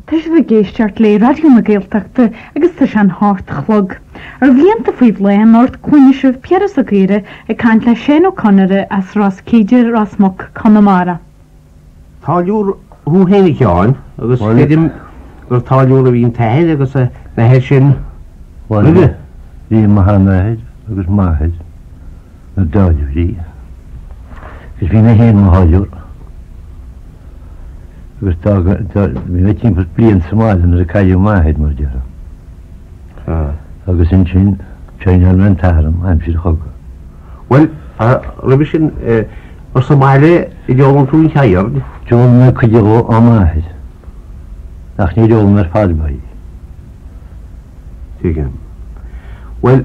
Tá sibh ag éisteacht le Raidió na Gaeltachta agus tá sé an hocht a chlog. Ar Bhlianta Faoi Bhláth anocht cluinfidh sibh Piaras Ó Gaora ag caint le Seán Ó Conaire as Ros Cíde, Ros Muc, Conamara. Táilliúr thú féin a Sheáin agus creidim gur táilliúr a bhí in t'athair agus a n-athair sin roimhe. Bhí mo sheanathair agus m'athair. na dtáilliúirí agus bhí mé féin i mo tháilliúr agus d'fhága, bhí mé timpeall bliain sa mbaile nuair a cailleadh m'athair mar a déarfá. Agus ansin traenáil mé an t-arm aimsir an chogaidh. Bhuel, roimhe sin, ar sa mbaile a d'fhoghlaim tú an cheird? D'fhoghlaim mé cuid de ó m'athair ach níor fhoghlaim mé ar fad í. Tuigim. Bhuel,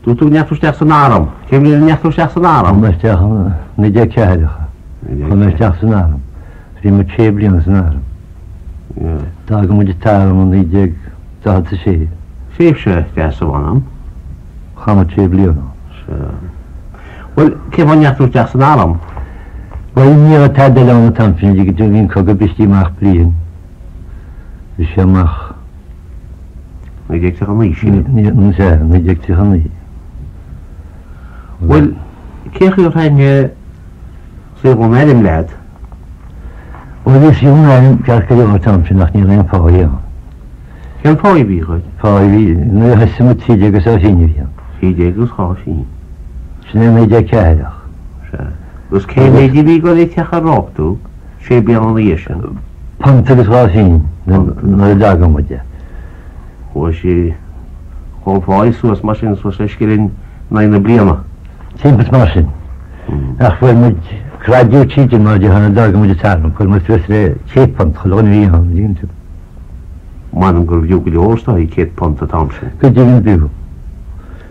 dúirt tú go ndeachaigh tú isteach san arm. Cén bhliain a ndeachaigh tú isteach san arm? Chuaigh mé isteach i 1904. Chuaigh mé isteach san arm. Bhí mé sé bliana san arm. D'fhága muid an t-arm i 1946. Tréimhse deas a mh'anam. Chaith muid sé bliana ann. Sea. Bhuel, cén fáth a ndeachaigh tú isteach san arm? Bhuel, ní raibh tada eile ann an t-am sin, bhí an cogadh briste amach bliain. Bhí sé amach. 1939, sílim. Sea, 1939. Bhuel, cén chaoi ar thaitin saol an airm leat? Bhuel, bhí saol an airm ceart go leor an t-am sin ach ní raibh aon pháigh ann. Cén pháigh a bhí agat? Pháigh a bhí, nuair a thosaigh muid trí déag agus dhá phingin a bhí ann. Trí déag agus dhá phingin. Sin é 1904. Sea. Agus cén méid a bhí ag dul ag teacht ar fhág tú? Sé bliana ina dhiaidh sin. Punt agus dhá phingin nuair a d'fhága muid é. Chuaigh sé chomh fáidh suas mar sin suas le scilling in aghaidh na bliana. Timpeall mar sin. Ach fuair muid graduate tríd mar a nuair a d'fhága muid an t-arm, fuair muid suas le £100 chuile dhuine a bhí ann, dtuigeann tú. M'anam gurbh fhiú go leor is dóigh £100 an t-am sin. Go deimhin b'fhiú.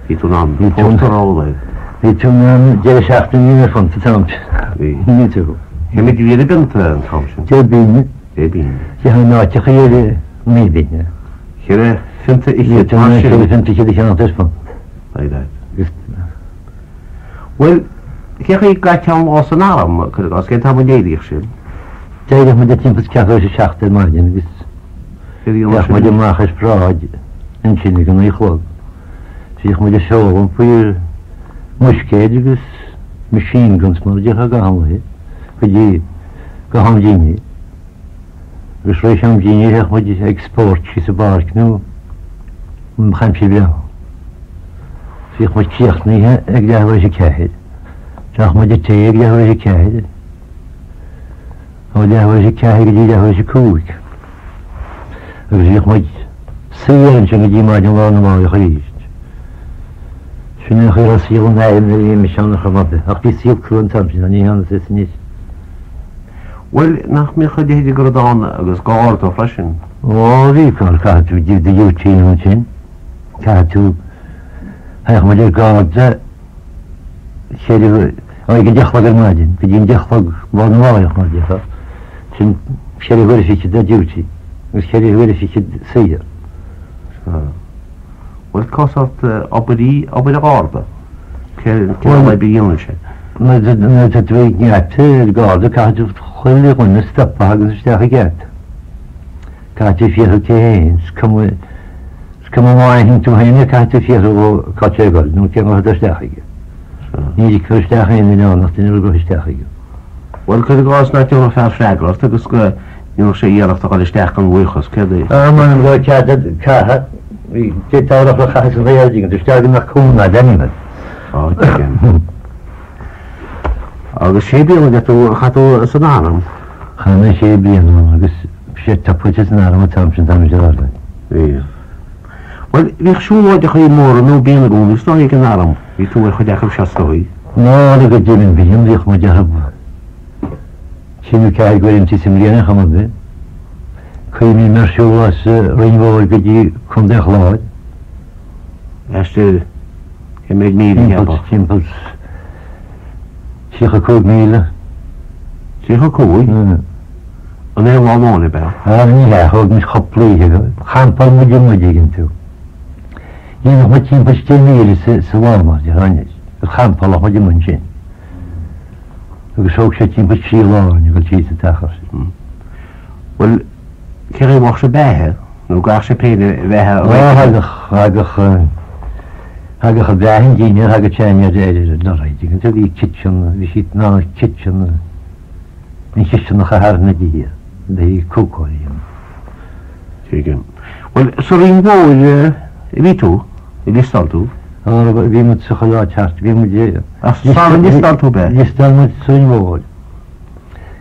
Bhí tú in ann pósta a fháil air. Bhí tú in ann deireadh seachtaine a dhéanamh ar phunt an t-am sin. Bhí. Bhí tú. Cé mhéad a bhí ar an bpionta an t-am sin? Deich bpingine. Deich bpingine. Bhí in áiteachaí ar naoi bpingine. Ceithre phionta fhichead mar sin. Ceithre phionta fhichead a cheannacht ar phunt. Like that. Bhuel, cén chaoi a gcaiteá an lá san arm, cuir i gcás, cén t-am a n-éiríodh sibh? D'éiríodh muid timpeall ceathrú tar éis a seacht ar maidin agus bheadh muid amach ar paráid ansin ag a naoi a chlog. Bhíodh muid ag foghlaim faoi mhuiscéid agus machine guns mar a déarfá gach aon lae go dtí go ham dinnéir. Agus tar éis am dinnéir bheadh muid ag spórt síos i bpáirc nó an aimsir bhreá. Bhíodh muid críochnaithe ag leathuair tar éis a ceathair. Bheadh muid ag tae ag leathuair tar éis a ceathair. Ó leathuair tar éis a ceathair go dtí leathuair tar éis a cúig. Agus bhíodh muid saor ansin go dtí maidin lá arna mháireach arís. Sin é an chaoi a raibh saol an airm nuair a bhí mise ann a chor ar bith. Ach bhí saol crua an t-am sin, ní hiontas is anois. Bhuel, nach mbíodh a leithéid de rud ann agus garda freisin? Ó, bhí, caithfidh tú do duty ansin. Caithfidh tú, théadh muid ar garda ceithre, ag a deich a chlog ar maidin, go dtí an deich a chlog lá arna mháireach mar a déarfá. Sin ceithre huaire fichead ar duty agus ceithre huaire fichead saor. Sea. Bhuel, cá sórt obair í obair an gharda? Cén obair a dhéanann sé? Nuair atá tú ag geata ar garda caithfidh tú chuile dhuine a stopadh a thagann isteach an geata. Caithfidh tú fiafraí cé hé, is cuma is cuma má aithníonn tú féin é caithfidh tú fiafraí dhó cá sé ag dul nó cén uair atá isteach aige. Ní ligfear isteach aon duine ann ach duine a bhfuil guth isteach aige. Bhuel, cuir i gcás nach dtabharfadh fear freagra ort agus go ndéanfadh sé iarracht a dhul isteach gan bhuíochas, céard é? Ah, m'anam go raibh cead ag caitheamh, bhí, d'fhéadfá a rá gur chaitheas an Ghaeilge agus isteach go mbeadh cúnamh a'd anyway. Á, tuigim. Agus sé bliana a deir tú a chaith tú san arm? Chaith mé sé bliana ann agus sé topaite san arm an t-am sin, tá mise a rá leat. Bhí. Bhuel, bhíodh siúlóideachaí móra nó bíonn i gcónaí is dóigh ag an arm. Bhí tú ar chuid acu seo is dóigh. Ná go deimhin bíonn, bhíodh muid orthu trí nó ceathair d'uaireanta sa mbliain ar chuma ar bith. Cuimhním ar siúl as Rinn Mhór go dtí Contae an Chláir. Aistear cé mhéad míle cheapfá? Timpeall 35 míle. 35? In aon lá amháin ab ea? Ah ní hea, thóg muid cúpla oíche, champáil muid amuigh dtuigeann tú. Dhéanfadh muid timpeall deich míle sa lá mar déarfá anois, agus champálfadh muid amuigh ansin. Agus thóg sé timpeall trí lá orainn a dhul síos an t-achar sin. Bhuel. Cé a bheadh sa beatha nó gach sé féin a bheatha a Ó, thagadh, thagadh, thagadh an bheatha an dinnéar, thagadh sé aniar ar an lorry, dtuigeann tú, bhí kitchen, bhí siad in ann an kitchen, an chisteanach a tharraingt na dtithe le haghaidh cócáil a dhéanamh. Tuigim. Bhuel, sa Rinn Mhóir a bhí tú, a liostáil tú? Á, bhí muid sa chuile áit thart, bhí muid i. Ach sara liostáil tú, b'ea? Liostáil muid sa Rinn Mhóir.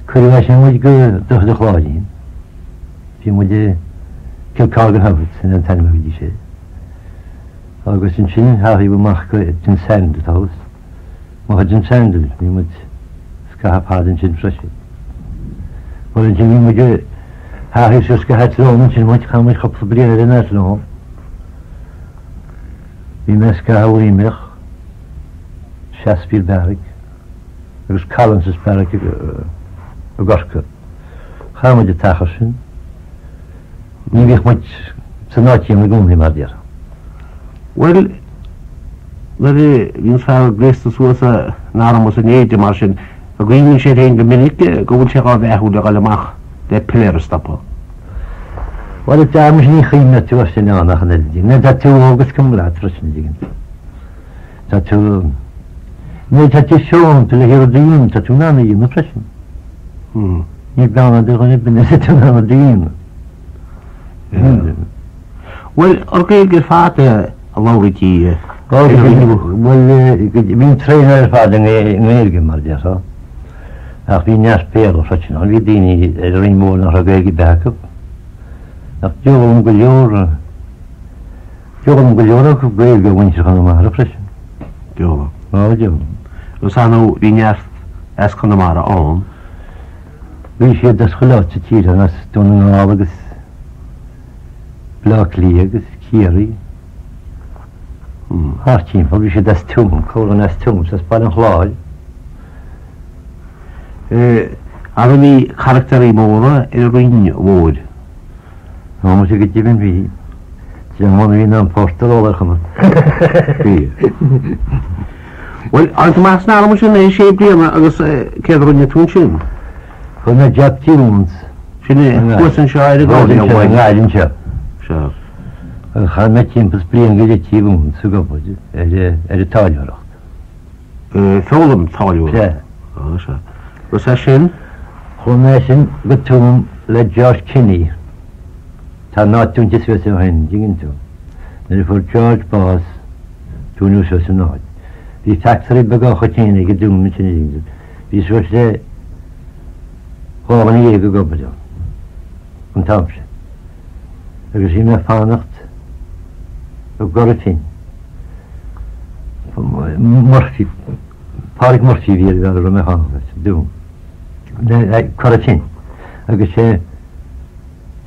Cuireadh as sin muid go Droichead an Chláirín. Bhí muid i Kilcorgan House, sin an t-ainm a bhí sé. Agus ansin thagadh amach go Dunsandel House. Amach i Dunsandel, bhí muid scaitheamh fada ansin freisin. Bhuel ansin bhí muid i thagadh suas go hAthlone ansin muid, chaith muid cúpla bliain ar an Athlone. Bhí mé scaitheamh Luimneach, Chatsfield Barrack. agus Collins's Barrack i gCorcaigh. Chaith muid an t-achar sin. Ní bhíodh muid san áit chéanna i gcónaí, mar a déarfá. Bhuel, nuair a bhíonns fear gléasta suas in arm is in éide mar sin, an gcuimhníonn sé air féin go minic go bhfuil sé dhá bheathú le dhul amach le piléar a stopadh. Bhuel, an t-am sin ní chuimhneoidh tú air sin ann ach an oiread. Nuair atá tú óg is cuma leat freisin, an dtuigeann tú. Tá tú, nuair atá tú fiontar le rud a dhéanamh, tá tú in ann a dhéanamh freisin. Níl beann ar dhuine ar bith nuair atá tú in ann rud a dhéanamh. Bhuel, an Ghaeilge ar fad a labhraítí? Bhuel, bhí an traenáil ar fad i nGaeilge, mar a déarfá. Ach bhí neart Béarla freisin ann. Bhí daoine ar an Rinn Mhór nach raibh Gaeilge ar bith acu. Ach d'fhoghlaim go leor. D'fhoghlaim go leor acu Gaeilge ó mhuintir Chonamara freisin. D'fhoghlaim. Á, d'fhoghlaim. Agus ar ndóigh bhí neart as Conamara ann. Bhí siad as chuile áit sa tír ann, as Dún na nGall agus Baile Átha Cliath agus Ciarraí. Thart timpeall, bhí siad as Tuaim, corrdhuine as Tuaim, as Baile an Chláir. Arbh bhí caractéirí móra ar an Rinn Mhóir? Tá muid go deimhin bhí. Dream ann a bhí in ann pórtar a ól ar chuma. Bhí. Bhuel, tháinig tú amach as an arm ansin é sé bliana agus céard a rinne tú ansin? Fuair mé jab T. Women's. Sin é, thuas anseo ar an gcóir. Thuas anseo, i nGaillimh anseo. Sea. Agus chaith mé timpeall is bliain go leith T. Women's ag obair ar an táilliúireacht. Foghlaim táilliúireacht. Sea. Á, sea. Agus as sin? Chuaigh mé as sin go Tuaim le George Kinney. Tá an áit dúnta suas ó shin, dtuigeann tú. Nuair a fuair George bás, dúnadh suas an áit. Bhí factory beag dá chuid féin aige i dTuaim ansin, dtuigeann tú. Bhí suas le 12 dhuine ag obair ann an t-am sin. Agus bhí mé ag fanacht i gCora Finne. Murphy, Pádraig Murphy a bhí ar an bhfear a raibh mé ag fanacht leis, i dTuaim. Cora Finne. Agus sé,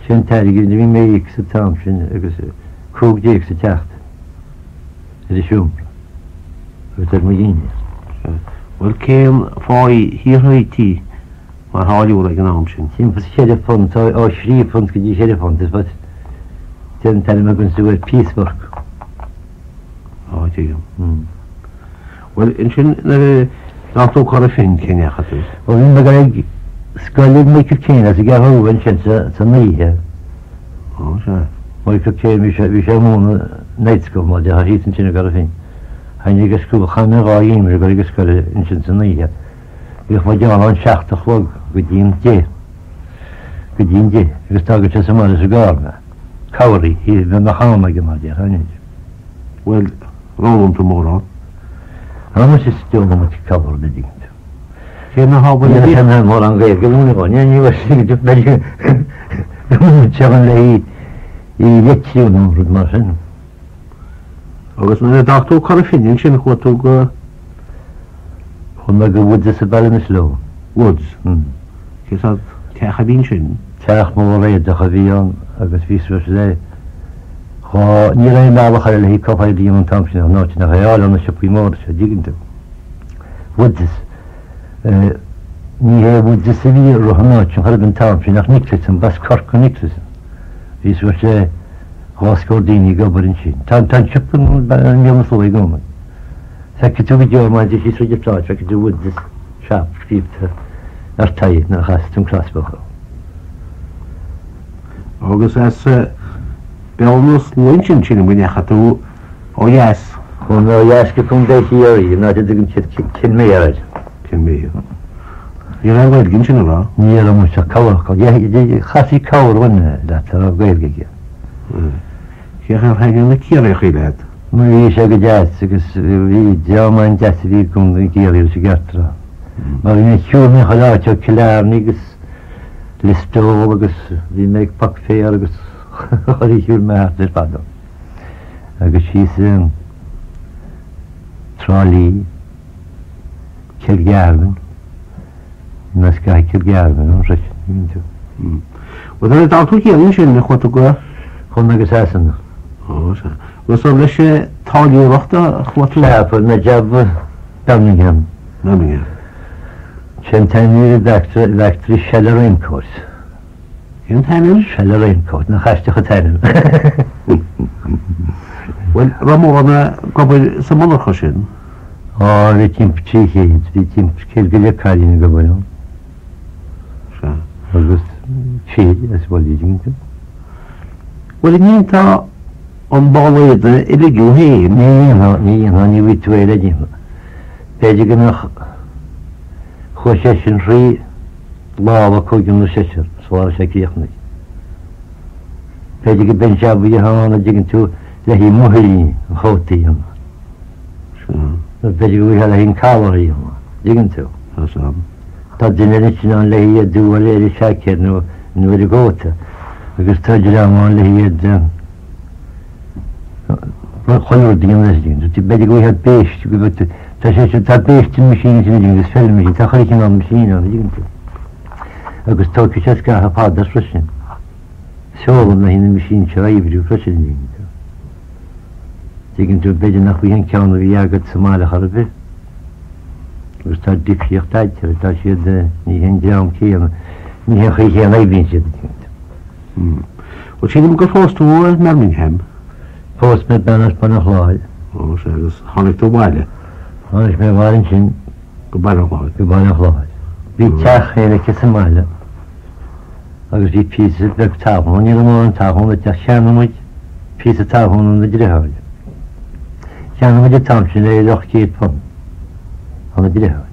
sé an t-airgead a bhí mé a íoc sa t-am sin agus 15 sa tseachtain ar an seomra agus ar mo dhinnéar. Bhuel cén pháí a shaothraítí mar tháilliúir ag an am sin? Timpeall cheithre phunt, ó thrí phunt go dtí cheithre phunt, is sin an t-ainm a thugann tú ar piecework. Á, tuigim. Bhuel, ansin nuair a d'fhág tú Cora Finne, cá ndeachaigh tú? Bhuel, bhí mé ag dul ag scoil ag Michael Kane as an gCeathrú Rua ansin san oíche. Á, sea. Michael Kane, bhí sé, bhí sé ag múineadh night school, mar a déarfá, thíos ansin i gCora Finne. Théinn ag an school, chaith mé dhá gheimhreadh ag dul ag an scoil ansin san oíche. Bhíodh muid ann ón seacht a chlog go dtí an deich, go dtí an deich, agus d'fhágadh sé sa mbaile sa gcarr mé. Cabhraí, bhí mbeadh am aige mar a déarfá anois. Bhuel, ar fhoghlaim tú mórán? Tá muid is d'fhoghlaim muid cabhair le dtuigeann tú. Cé na hábhair a bhí? Ní mórán Gaeilge a mhúineadh ní ní bheidh sé le í litriú nó rud mar sin. Agus nuair a d'fhág tú Cora Finne ansin chuaigh tú go. Chuaigh mé go Woods i Ballinasloe. Woods? Cé sórt teach a bhí ansin? Teach mór éadach a bhí ann agus bhí suas le dhá, ní raibh aon bhealach eile le haghaidh cupáí a dhéanamh an t-am sin ach an áit sin ach é a fháil ó na siopaí móra seo, dtuigeann tú. Woods. Ní hé Woods a bhí ag rith an áit sin chor ar bith an t-am sin ach Nicholson, b'as Corcaigh Nicholson. Bhí suas le dhá scór daoine ag obair ansin. Tá an siopa i mBéal na Slua i gcónaí. Feicfidh tú go deo má théann tú síos tríd an tsráid, feicfidh tú Woods Shop scríobhta ar taghaidh nuair a chasas tú an crosbhóthar. Agus as Béal na Slua ansin, sílim go ndeachaigh tú ó dheas. Chuaigh mé ó dheas go Contae Chiarraí, in áit a dtugann siad Cill Méar air. Cill Méar. Ní raibh aon Ghaeilge ansin, an raibh? Ní raibh muid ach cabhair. Chaithfí cabhair ó dhuine leat a raibh Gaeilge aige. Cén chaoi ar thaitnigh na Ciarraíochaí leat? Bhí sé go deas agus bhí dream an-deas a bhí i gCiarraí leis an gceart a rá. Mar bhí mé shiúil mé chuile áit ó Cill Airne agus Listowel agus bhí mé ag Poc Féar agus chuile shiúil mé thart ar fad ann. Agus síos i Trá Lí, Cill Ghearbhain, bhí mé scaithe Cill Ghearbhain ann freisin, an dtuigeann tú. Bhuel nuair a d'fhág tú Ciarraí ansin, ar chuaigh tú go. Chuaigh mé go Sasana. Ó, sea. Agus ar leis an táilliúireacht a chuaigh tú? Sea, fuair mé jab i Birmingham. Birmingham. Sé an t-ainm a bhí ar an bhfactory, factory Sheller Raincoats. Cén t-ainm? Sheller Raincoat, nach aisteach an t-ainm. Bhuel, raibh mórán ag obair sa mhonarcha sin? Á, bhí timpeall 300, bhí timpeall 100 go leith cailín ag obair ann. Sea. Agus fir, as bhfuil iad iontu. Bhuel, an ndéanfá an ball éadaigh uilig thú féin? Ní dhéanfá, ní dhéanfá, ní bhfaighidh tú é le déanamh. B'fhéidir go mbeadh, chuaigh sé sin thrí lámha cúigear nó seisear sula raibh sé críochnaithe. B'fhéidir go b'in jab a bhí ann, an dtuigeann tú, le haghaidh muichillín an chóta a dhéanamh. Nó b'fhéidir go bhfuil sé le haghaidh an collar a dhéanamh, an dtuigeann tú. Tá duine ansin ann le haghaidh iad a ar an seaicéad nó nó ar an gcóta agus tá dream ann le haghaidh iad chuile rud a dhéanamh leis an dtuigeann tú. B'fhéidir go bhfuil péist, tá sé sin, tá basting machine ansin an dtuigeann tú, agus felling machine, tá chuile chineál machine ann, an dtuigeann tú. Agus tógfaidh sé scaitheamh fada freisin. Seolann le haghaidh na machine seo a oibriú freisin, an dtuigeann tú. Tuigeann tú, b'fhéidir nach bhfuil an ceann a bhí agat sa mbaile chor ar bith. Agus tá difríocht eatarthu, tá siad, ní hé an dream céanna, ní hé an chaoi chéanna a oibríonn siad, tuigeann tú. Bhuel, sílim gur phós tú i mBirmingham. Phós mé bean as Baile an Chláir. Ó, sea, agus tháinig tú abhaile. Tháinig mé abhaile ansin. Go Baile an Chláir. Go Baile an Chláir. Bhí teach féin aici sa mbaile. Agus bhí píosa beag talún, ní raibh mórán talún aici ach cheannaigh muid píosa talún óna deartháir. Cheannaigh muid an t-am sin é ar £800 óna deartháir.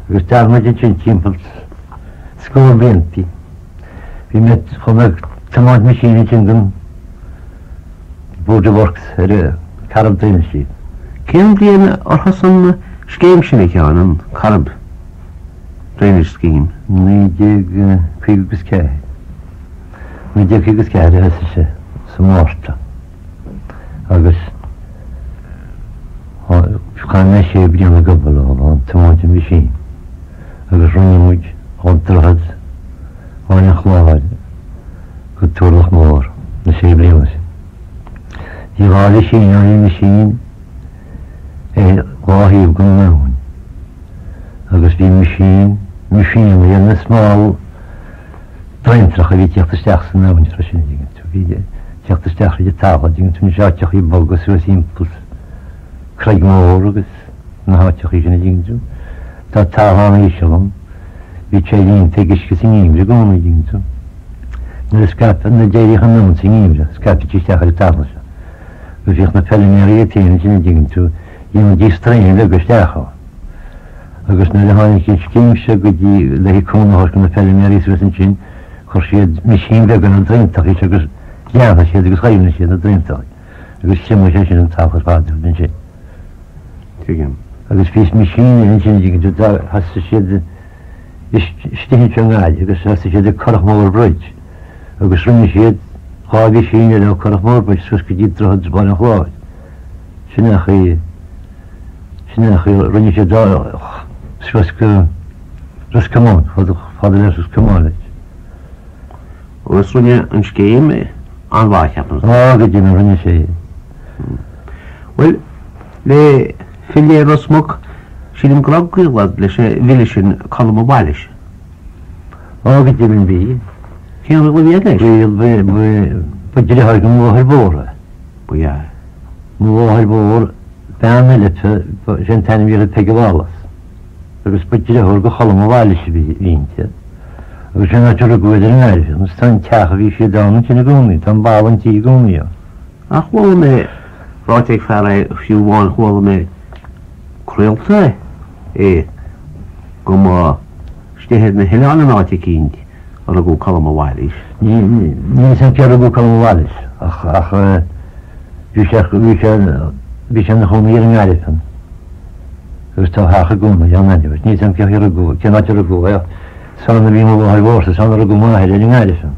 Agus d'fhan muid ansin timpeall scór blianta. Bhí mé, chuaigh mé ag tiomáint machine ansin don Board of Works ar an Corrib Drainage Scheme. Cén bhliain ar thosaigh an scéim sin, a Sheáin, an Corrib? Drainage Scheme. 1954. 1954 a thosaigh sé, sa Mhárta. Agus chaith mé sé bliana ag obair leo, ag tiomáint an machine. Agus rinne muid ó Droichead Bhaile an Chláir go Turlach Mór na sé bliana sin. Bhí dhá mheaisín ann, bhí meaisín ar dhá thaobh den abhainn agus bhí meaisín, meaisín ar na small draentracha a bhí ag tíocht isteach san abhainn freisin, an dtuigeann tú, bhí ag tíocht isteach thríd an talamh, an dtuigeann tú, na áiteachaí boga suas thimpeall Creag Mór agus na háiteachaí sin, an dtuigeann tú. Tá talamh an-íseal ann, bhí sé líonta ag uisce sa ngeimhreadh i gcónaí, an dtuigeann tú. Nuair a scaip, nuair a d'éiríodh an abhainn sa ngeimhreadh, scaiptí isteach ar an talamh seo. Agus bhíodh na feilméaraí iad féin ansin, an dtuigeann tú, dhéanaidís draein bheaga isteach ann. Agus nuair a tháinig an scéim seo go dtí le haghaidh cúnamh a thabhairt do na feilméaraí suas ansin, chuir siad meaisín bheaga na draentachaí seo agus leathnaigh siad agus dhoimhnigh siad na draentachaí agus thriomaigh sé sin an talamh ar fad ansin. Tuigim. Agus bhí meaisín eile ansin, an dtuigeann tú, thosaigh siad istigh anseo i nGaillimh agus thosaigh siad ag Currach Mór Bridge agus rinne siad dhá mheaisín eile ó Currach Mór Bridge suas go dtí Droichead Bhaile an Chláir. Sin é an chaoi, sin é an chaoi a rinne siad suas go Ros Comáin, chomh fada le Ros Comáin leis. Agus rinne an scéim an-mhaith, ceapaim. Á, go deimhin, rinne sé. Bhuel, le filleadh ar Ros Muc, sílim go raibh gaol agat leis an bhfile sin, Colm Ó Bailis. Á, go deimhin, bhí. Cén ghaol a bhí agat leis? Bhí, ba deartháir do mo mháthair mhór é. Ba ea. Mo mháthair mhór, bean eile, sé an t-ainm a bhí uirthi Peige Wallace, agus ba deartháir do Cholm Ó Bailis a bhí inti. Agus sin an áit a rugadh iad ar an nGairfean agus tá an teach a bhí siad ann ansin i gcónaí, tá an balla an tí i gcónaí ann. Ach chuala mé ráite ag fear é fiú amháin, chuala mé craolta é go mba istigh ar na hoileáin in áit eicínt a rugadh Colm a' Bhailís. Níl a fhios agam cé rugadh Colm a' Bhailís ach ach bhí sé bhí sé bhí sé ina chónaí ar an nGairfean agus tá a theach i gcónaí ann inniu. Níl a fhios agam cé a rugadh cén áit a rugadh é ach is ann a bhí mo mháthair mhórsa, is ann a rugadh m'athair ar an nGairfean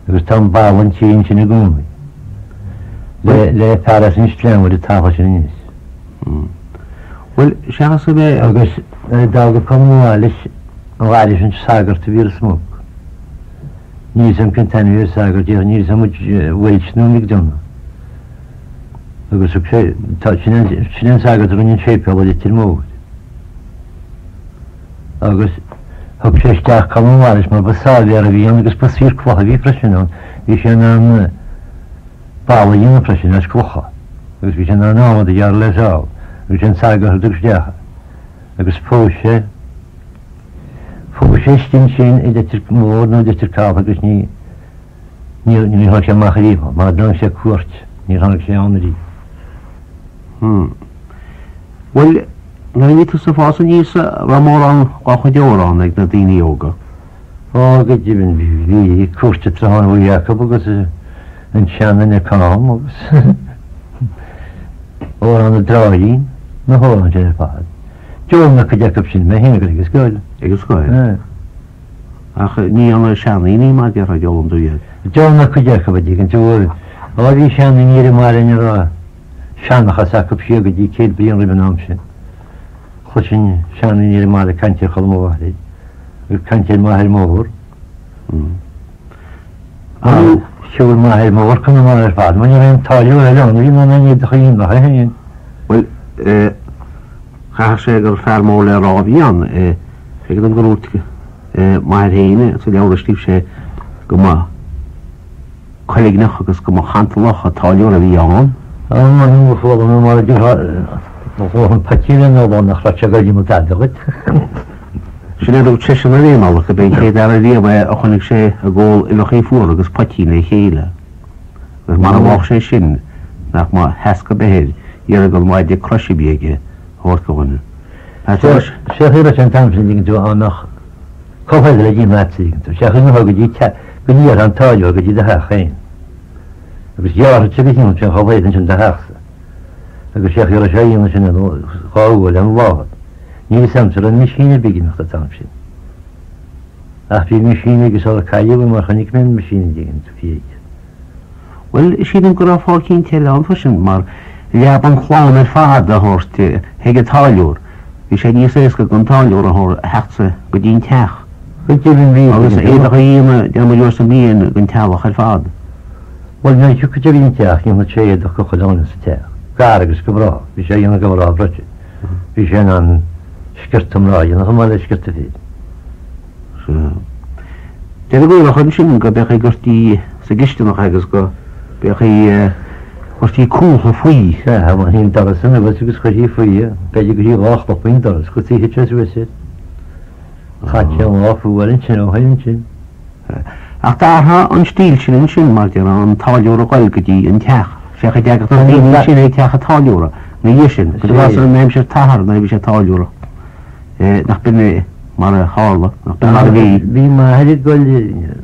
agus tá an balla an tí ansin i gcónaí le le fear as Inis Gleann an talamh sin anois. Bhuel, seachas a bheith. Agus d'fhága Colm a' Bhailís an Ghairfean sagart a bhí ar Ros Muc. Níl 'fhios a'm cén t-ainm a bhí ar sagart, níl 'fhios a'm Welch nó McDonough. Agus thug sé, tá, sin é, sin é an sagart a rinne an séipéal i Leitir Móir. Agus thug sé isteach Colm a' Bhailís mar ba sáibhéar a bhí ann agus ba saor cloch a bhí freisin ann. Bhí sé in ann balla a dhéanamh freisin as clocha agus bhí sé in ann adhmad a ghearradh le sábh agus sé an sagart a thug isteach é. Agus phós sé, phós sé istigh ansin i Leitir Móir nó i Leitir Caladh agus ní, ní, ní tháinig sé amach ariamh ann, mar a dtáinig sé cuairt, níor tháinig sé ann ariamh. Hmm. Bhuel, nuair a bhí tusa ag fás aníos, raibh mórán dá chuid amhrán ag na daoine óga? Ó, go deimhin, bhí Cúirt an tSrutháin Bhuí acu agus an seanduine cam agus Amhrán na dTráirín, na hamhráin sin ar fad. D'fhoghlaim mé cuid acu sin mé féin agus ag an scoil. Ag an scoil? Ach ní ó na seandaoine mar déarfá a d'fhoghlaim tú iad? D'fhoghlaim mé cuid acu, a dtuigeann tú. Ó bhí seandaoine ar an mbaile ina raibh seanchas acu siar go dtí 100 bliain roimh an am sin. Chloisinn seandaoine ar an mbaile ag caint ar Cholm a' Bhailís agus caint ar m'athair mór. Mar shiúil m'athair mór Conamara ar fad, mar ní raibh aon táilliúir eile ann a bhí in ann aon éadach a dhéanamh ach é féin. Bhuel, chaithfeadh sé gur fear mór le rá a bhí ann. Feictear dom gur dhúirt m'athair féin sa leabhar a scríobh sé go mba coiligneach agus go mba chantalach an táilliúir a bhí ann. Ó, chuala mé mar a déarfá, ba dhóthain poitín lena ól nach raibh sé ag goil déanamh tada dhuit. Sin é a dúirt seisean ar aon nós, gurb é an chéad fhear ariamh é a chonaic sé ag ól uibheachaí fuara agus poitín le chéile. Agus mara bhfaigheadh sé sin, nach mba sheasca beith air iarraidh an mhaide croise a bhí aige a thabhairt do dhuine. Sé chaoi a raibh sé an t-am sin, an dtuigeann tú, á mbeadh Comhcheilg le déanamh agat, an dtuigeann tú. Sé chaoi go dtí teach, go n-iarrfá an táilliúir go dtí do theach féin. Agus ghearrfadh sé go hiontach an chomhcheilg ansin do theachsa. Agus sé chaoi a raibh sé a dhéanamh sin dhá uair an lá. Níl fhios a'msa raibh meaisín ar bith ag imeacht an t-am sin. Ach bhí meaisín aige sular cailleadh é mar chonaic mé an meaisín an dtuigeann tú, bhí aige. Bhuel, sílim go raibh fáth eicínt eile ann freisin, mar leaba an chlann ar fad a thabhairt chuig an táilliúr. Bhí sé níos éasca don táilliúr a thabhairt theacht go dtí an teach. Go deimhin bhí. Agus éadach a dhéanamh, déarfaidh muid uair sa mbliain don teaghlach ar fad. Bhuel, nuair a thiocfadh sé go dtí an teach, dhéanfadh sé éadach do chuile dhuine sa teach. Gar agus go mná. Bhí sé a dhéanamh do mhná freisin. Bhí sé in ann sciorta mná a dhéanamh chomh maith le sciorta fir. Sea. Deir an Gaelach ansin go b'é chaoi a gcuirtí sa gcisteanach agus go b'é chaoi a gcuirtí cuach faoi. Sea, bhaintí an doras anuas agus chuirtí faoi é. B'fhéidir go gcuirtí dhá chloch faoin doras, agus thit sé suas air. Chaith sé an lá fuar ansin ó shin ansin. Ach d'athraigh an stíl sin ansin, mar déarfá, an táilliúr a ghoil go dtí an teach. Sé chaoi a dteagadh na daoine ansin ag teach an táilliúra ina dhiaidh sin. Cuir i gcás in aimsir t'athar nuair a bhí sé ag táilliúireacht. Nach b'in é mar a tharla, nach b'in mar a bhí. Bhí m'athair ag goil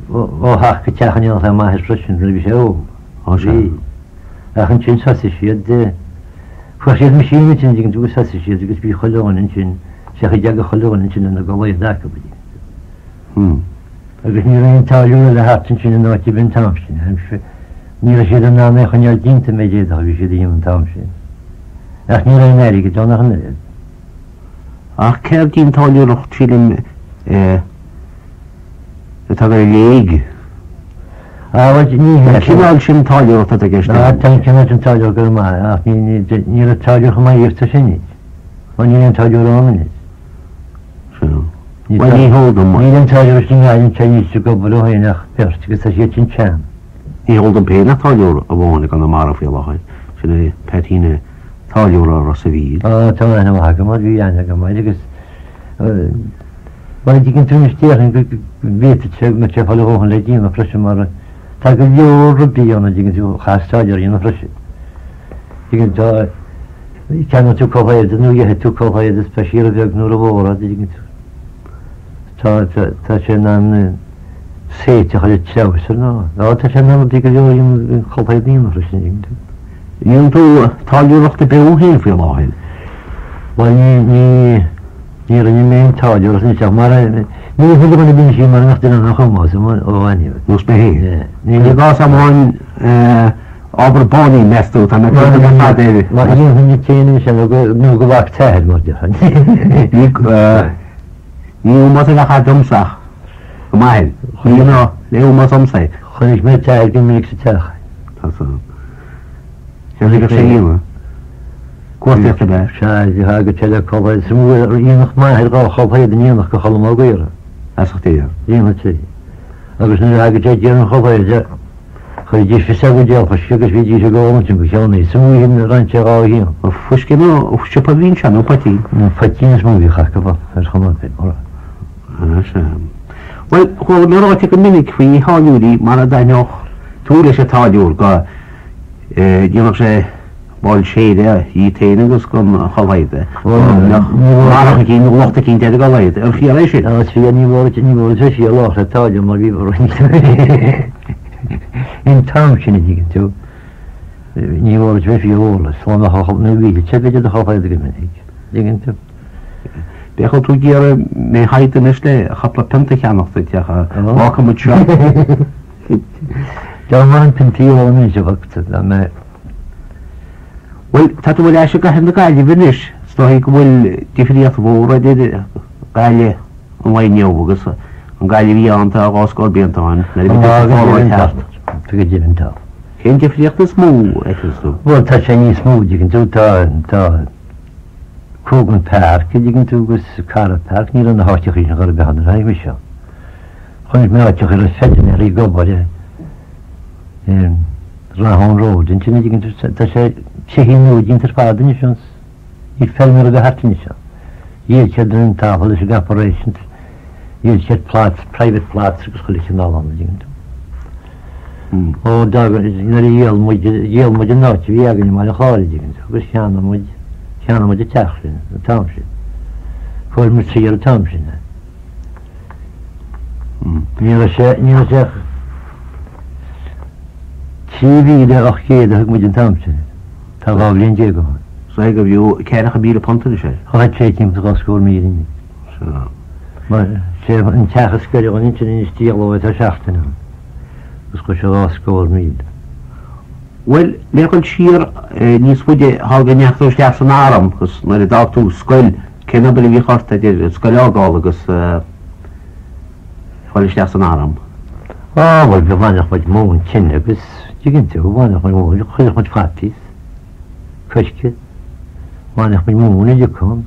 ó theach go teach in éineacht le m'athair freisin nuair a bhí sé óg. Ó sea. Bhí. Ach ansin thosaigh siad, fuair siad meaisín ansin an dtuigeann tú agus thosaigh siad agus bhí chuile dhuine ansin, sé chaoi a dteagadh chuile dhuine ansin lena gculaith acu. Hmm. Agus ní raibh aon táilliúir eile thart ansin in áit ar bith an t-am sin. Ní raibh siad in ann é a choinneáil déanta an méid éadach a bhí siad a dhéanamh an t-am sin. Ach ní raibh aon airgead ann ach an oiread. Ach ceird í an táilliúireacht, sílim, atá ag dul i léig. Ah, bhuel, ní hea. An cineál sin táilliúireachta atá i gceist agam. Tá an cineál sin táilliúireachta go maith, ach ní raibh táilliúir chomh maith riamh sa sin anois. Mar níl aon táilliúir ann anois. Sea. Bhuel, ní heol dom. Níl aon táilliúir istigh i nGaillimh anseo anois ag obair ó shin ach beirt agus tá siad sin sean. Ní heol dom féin ach táilliúir amháin i gConamara faoi láthair, sin é Peaitín an Táilliúra Ros a' Mhíl. Á, tá aithne mhaith agam air, bhí aithne agam air agus. Bhuel, an dtuigeann tú anois déarfainn go bhféadfadh sé go mbeadh sé ag fáil a dhóthain le déanamh freisin mar tá go leor rudaí ann an dtuigeann tú a chaithfeas táilliúir a dhéanamh freisin. Tuigeann tú, ceannóidh tú culaith éadaigh nó gheobhaidh tú culaith éadaigh is beidh sí ró-bheag nó ró-mhór ort, an dtuigeann tú. Tá, tá, tá sé in ann seite a chur ar treabhsar nó, nó tá sé in ann rudaí go leor a dhéanamh, culaith éadaigh a dhéanamh freisin, an dtuigeann tú. Déanann tú táilliúireacht beo féin faoi láthair? Bhuel, ní, ní, ní rinne mé aon táilliúireacht anois ach mar, ní chuile dhuine a bhíonn sí mar nach duine an chumas, ó aithníodh. Nós mé féin. Ní i gcás amháin ábhar báiní, meas tú, tá mé curtha ar fad air. Má dhéanfainn é féin anois nó go, nó go bhfaca t'athair mar déarfainn. Ní, ní ómós a bheadh agamsa ach go maith air. Ní ná le ómós a'msa é. Chonaic mé t'athair go minic sa teach. Tá san. Céard a bheadh sé a dhéanamh? Cuartaíocht ab ea? Sea, bhí thagadh sé le culaith is mó dhéanfadh m'athair dhá chulaith in éineacht go Cholm Ó Gaora. Feasacht air. Dhéanfadh sé. Agus nuair a thagadh sé ag déanamh an chulaith de, chuiridís fios ar bhuidéal fuisce agus bhídís ag ól ansin go ceann oíche. Is mó oíche a roinnt sé dhá cheann. Fuisce nó siopa a bhí anseo nó poitín? Poitín is mó a bhíodh acu ar chuma ar bith. Ah, sea. Bhuel, chuala mé ráite go minic faoi tháilliúirí mara dtaitneodh tú leis an táilliúr go ndéanfadh sé ball séire dhíot féin agus den chulaith éadaigh, go mbeadh marach eicínt nó locht eicínt ar an gculaith éadaigh. An fíor é sin? Is fíor, ní mhór ní mhór is fíor lách le táilliúr mar bhí roinnt an t-am sin an dtuigeann tú. Ní mhór is bheith fíor mhór leis, slán a chochall nó bhí sé b'fhéidir do chulaith éadaigh go minic, an dtuigeann tú. B'fhéidir tú ag iarraidh mé a shaighdeadh anois le cúpla pionta a cheannach duit ach fágfaidh muid seo. Deá maith an piontaí a ól anois a bhacta dá mbeadh. Bhuel, tá tú ar ais i gcathair na Gaillimhe anois. Is dóigh go bhfuil difríocht mhór idir Gaillimh an lae inniu agus an Gaillimh a bhí ann tá dhá scór blianta ó shin nuair a bhí tú sa pháirc thart. Tá go deimhin tá. Cén difríocht is mó a fheiceanns tú? Bhuel, tá sé níos mó, dtuigeann tú, tá, tá. Croghan Park, an dtuigeann tú, agus Cara Park, ní raibh na háiteacha sin chor ar bith ann nuair a tháinig mise ann. Chonaic mé áiteacha a raibh feilméaraí ag obair i Rathone Road ansin, an dtuigeann tú, tá sé tithe nua déanta ar fad anois ann, níl feilméara ar bith thart anois ann. Dhíol siad an talamh leis an gcorporation, dhíol siad plots, private plots agus chuile chineál ann, an dtuigeann tú. Ó, nuair a dhíol muid, dhíol muid an áit a bhí againn i mBaile an Chláir, an dtuigeann tú, agus cheannaigh muid, cheannaigh muid an teach sin, an t-am sin. Fuair muid saor an t-am sin é. Ní raibh sé, ní raibh sé ach 3,800 a thug muid an t-am sin. Tá 12 bhliain ó shin. Is é go bhfiú £40,000 anois é. Tá sé timpeall dhá scór míle anois. Sea. Mar, sé an teach is gaire dhúinn ansin anois díoladh é tá seachtain ó shin. Agus chuaigh sé dhá scór míle. Bhuel, le dhul siar níos faide, thall go ndeachaigh tú isteach san arm agus nuair a d'fhág tú scoil, cén obair a bhíodh ort idir an scoil a fhágáil agus dhul isteach san arm? Á, bhuel, bhí, bhainfeadh muid móin tine agus, dtuigeann tú, bhainfeadh muid móin, chuirfeadh muid fataí is coirce, bhainfeadh muid móin i Liocán.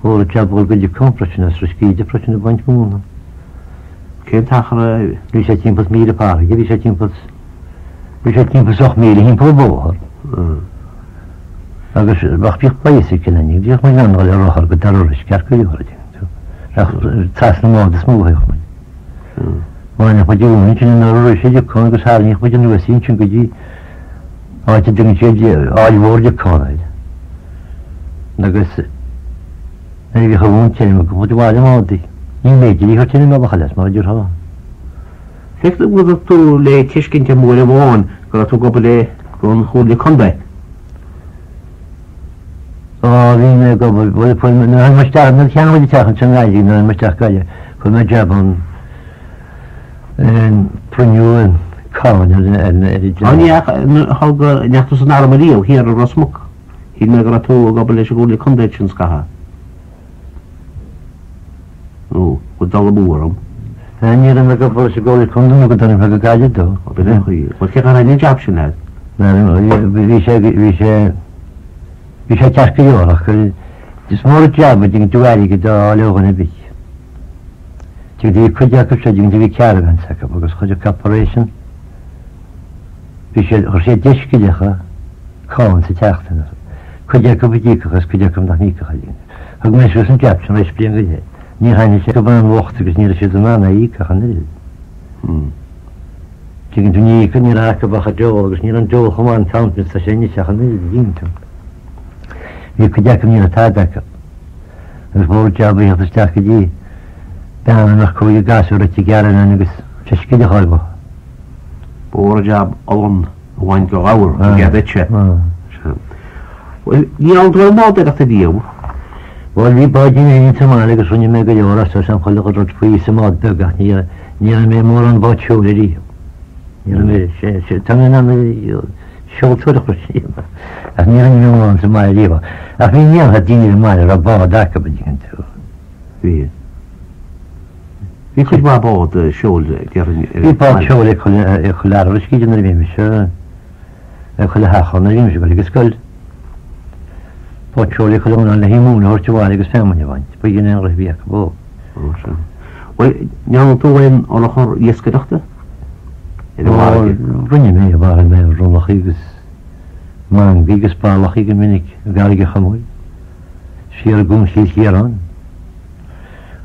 Fuair jab dhul go Liocán freisin as Ros Cíde freisin ag baint móna. Cén t-achar a. Bhí sé timpeall míle farraige, bhí sé timpeall, bhí sé timpeall 8 míle thimpeall an bhóthar. Agus ach bhíodh bicycle againn, bhíodh muid in ann dul ar rothar go Doire ceart go leor, ach trasna an bhád is mó a théadh muid. Bhainfeadh muid uainn ansin in Iorrais i Liocán agus tharraingíodh muid anuas í ansin go dtí áit a dtugann siad Aill Mhór Liocán air. Agus Nuair a bhíodh an mhóin tirim go muid abhaile i mbádaí. Ní b'fhéidir í a thabhairt ar an mbealach eile as mar a déarfá. Feictear go bhfuil tú le tuiscint am uair amháin go raibh tú ag obair le don Chomhairle Contae. Á, bhí mé ag obair, bhuel, fuair mé, nuair a tháinig mé isteach, nuair a cheannaigh muid an teach anseo i nGaillimh, nuair a tháinig mé isteach Gaillimh, fuair mé jab ann, cruinniú an cáin ar an, ar an, ar an Á, ní fhaca, thall go ndeachaigh tú san arm ariamh thiar i Ros Muc. Shíl mé go raibh tú ag obair leis an gComhairle Contae ansin scaitheamh. Nó go bhfuil dul amú orm. Ní raibh mé ag obair leis an gComhairle Contae nó go dtáinig mé go Gaillimh dó. Ó b'in é an chaoi. Bhuel cé gur thaitnigh an jab sin leat? Bhí sé, bhí sé, bhí sé ceart go leor ach is mór an jab a dtuigeann tú airgead a fháil ó dhuine ar bith. Tuigeann tú bhí cuid acu seo, tuigeann tú bhí caravans acu agus chuir an corporation, Bhí siad, chuir siad deich scilleacha cáin sa tseachtain orthu. Cuid acu a d'íocfadh agus cuid acu nach n-íocfadh. Thug mé suas an jab sin tar éis bliain go leith. Níor thaitnigh sé acu an-bhocht agus ní raibh siad in ann é a íoc ach an oiread. Tuigeann tú, ní íocadh, ní raibh acu ach an deol agus ní raibh an deol chomh maith an t-am sin is tá sé anois ach an oiread, an dtuigeann tú. Bhí cuid acu, ní raibh tada acu. Agus ba mhór jab a theacht isteach go dtí bean a mbeadh cúigear gasúr aici ag gearán ann agus sé scil a chur uathu. Ba mhór an jab olann a bhaint de ghabhar i gcead duitse. Bhuel, ní raibh tú ar an mbád oireachta riamh. Bhuel, bhí báidín againn sa mbaile agus rinne mé go leor as, is chuile rud faoi sa mbád beag ach ní ní raibh mé mórán bád seoil ariamh. Ní raibh mé, sé, sé, tá mé in ann seoltóireacht a dhéanamh ach ní rinne mé mórán sa mbaile ariamh. Ach bhí ndéanfadh daoine ar an mbaile a raibh bád acu, an dtuigeann tú. Bhí. Bhí cuid mhaith bád seoil déarfainn ar Bhí bád seoil ag chuile ag chuile fhear ar an nuair a bhí mise ag chuile theach ann nuair a bhí mise ag dul ag an scoil. Bád seoil ag chuile dhuine ann le haghaidh móin a thabhairt abhaile agus feamainn a bhaint. Ba shin é an rith a bhí acu ó. Ó sea. Bhuel, ndearna tú aon urchar iascaireachta? Ar an bhfarraige? Rinne mé, mharaigh mé rollachaí agus mangaí agus ballachaí go minic i gCarraig an Chomair, siar i gCuan Chill Chiaráin.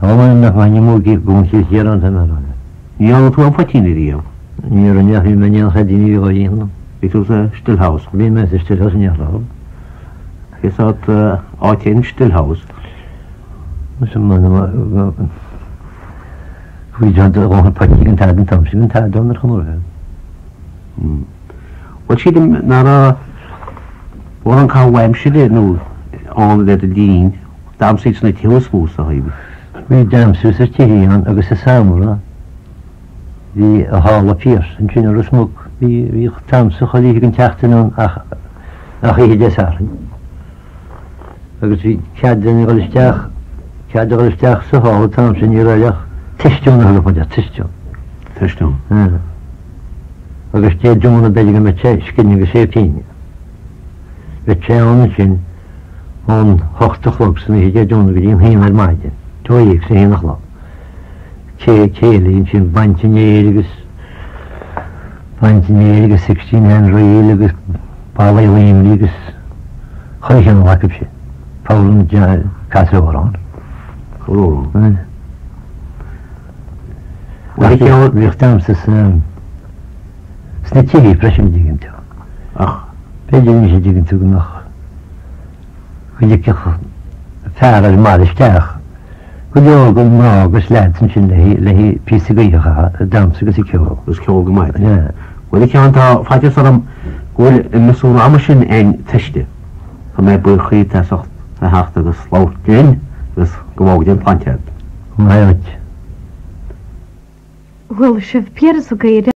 Ó, nach maith ní mó gCuan Chill Chiaráin tá mé a rá leat. Ní dhearna tú aon phoitín ariamh? Ní rinne ach bhí mé in aon chuid daoine a bhí á dhéanamh. Bhí tú sa Stillhouse? Bhí mé sa Stillhouse in Iarthar. Cén sórt áit é an Stillhouse? Is Bhí John do dhóthain poitín ag an tada an t-am sin, an tada ann ar chuma ar bith. Bhuel sílim nach raibh mórán caitheamh aimsire nó ann le do linn. Damhsaí sna tithe is mó sa thaobh. Bhí damhsa sna tithe ann agus sa samhradh bhí i Halla Pearse ansin i Ros Muc bhí bhíodh damhsa chuile oíche den tseachtain ann ach ach oíche Dé Sathairn. Agus bhí cead duine a dhul isteach cead a dhul isteach sa halla an t-am sin ní raibh ach tuistiún a thugadh muid air, tuistiún. Tuistiún. Agus Dé Domhnaigh b'fhéidir go mbeadh sé scilling agus sé pingine. Bheadh sé ann ansin ón hocht a chlog san oíche Dé Domhnaigh go dtí an haon ar maidin, 12 is a haon a chlog. Cé céilí ansin, baint an fhéir agus baint an fhéir agus sixteen hand reel agus ballaí Luimnigh agus chuile chineál acu sin. Foghlaim casadh amhrán. Amhrán. Bhíodh damhsa sna tithe freisin, an dtuigeann tú. Ach. B'fhéidir anois an dtuigeann tú go mbeadh, go dtiocfadh fear ar an mbaile isteach, go leor de mná agus leaids ansin le le píosa gaoithe a chaitheamh, ag damhsa agus ag ceol. Agus ceol go maith. Yeah. Bhuel a Sheáin, tá faitíos orm go bhfuil an miosúr ama sin againn tomhaiste. Tá mé buíoch díot as ucht a theacht agus labhairt linn agus go bhfága Dia an tsláinte agat. Go maith duit. Chuala sibh Piaras Ó Gaora.